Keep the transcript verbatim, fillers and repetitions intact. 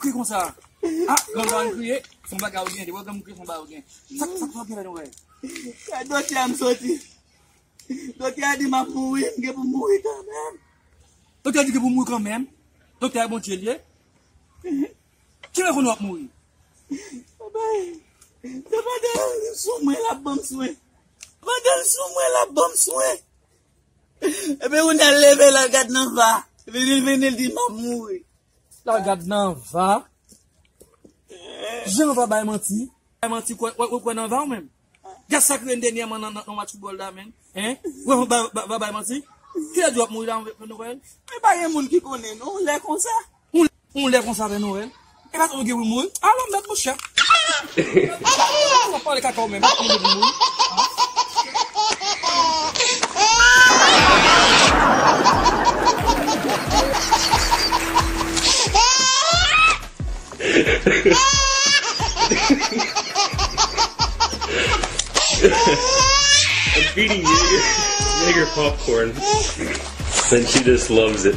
Kri konsa. Ah, granmoun pa konn kriye. Se yon bagay ou gen. Depi granmoun kriye, se yon bagay ou gen. Sa, sa, sa w gen la, Noël? Sa doktè a m soti. Doktè a di m ap mouri, m gen pou mouri kanmenm. Doktè a di gen pou mouri kanmenm. Doktè a Bondye l ye. Kilè w konn w ap mouri? Papa, se pandan l sou mwen, l ap ban m swen. Pandan l sou mwen, l ap ban m swen. Epi kounye a l leve, l al gad nan va. Epi li vini, l di m ap mouri. L al gad nan va. Jan va bay manti. Bay manti, kwè, kwè, kwè nan va ou menm. Gad sa k rive m dènyèman nan, nan, nan match foutbòl la, menm. Hein? Wè, va, va, va bay manti. Kilè di w ap mouri la, Noël? Men pa gen moun ki konnen, non, lè konsa. Yon lè konsa, Pè Noël. E pa twò gen pou mouri. Alò, mèt, monchè. Sa pale kaka ou menm, pa gen pou mouri. I'm feeding Jaeger, Jaeger popcorn. And she just loves it.